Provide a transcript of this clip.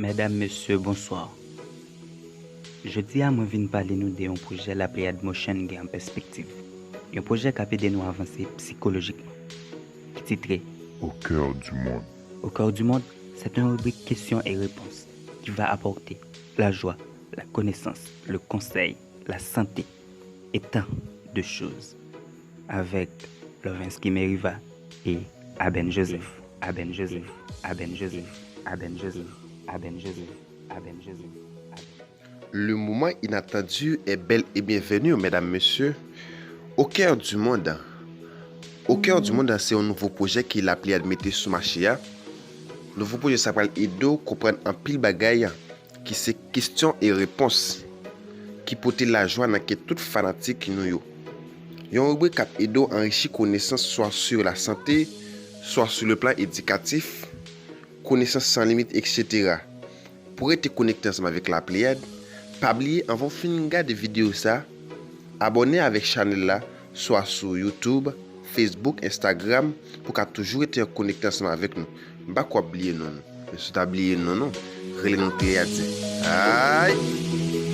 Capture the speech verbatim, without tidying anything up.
Medam, mesye, bonswa. Jodi a, mwen vin pale nou de yon pwojè Lapleyad Motion gen an pèspektiv. Yon pwojè k ap ede nou avanse sikolojikman, ki titre Au cœur du monde. Au cœur du monde, c'est une rubrique questions et réponses qui va apporter la joie, la connaissance, le conseil, la santé et tant de choses avec Lovensky Meriva et Aben Joseph. Aben Joseph. Aben Joseph. Aben Joseph. Aben Joseph. Aben Joseph. Le moment inattendu est bel et bienvenu, medam, mesye. Au cœur du monde. Au cœur du monde, se yon nouvo pwojè ke Lapleyad mete sou mache a. Nouvo pwojè sa pral ede w konprann anpil bagay ki se kesyon e repons ki pote lajwa nan kè tout fanatik nou yo. Yon ribrik k ap ede w anrichi konesans swa sou lasante, swa sou le plan edikatif, konesans san limit, etsetera. Pou rete konekte ansanm avèk Lapleyad, pa bliye anvan w fin gade videyo sa, abòne avèk chanèl la, swa sou YouTube, Facebook, Instagram, pou w ka toujou rete an konekte ansanm avèk nou. M pa kwè w ap bliye non nou. Men si w ta bliye non nou, rele nou Pleyadyen. Ay!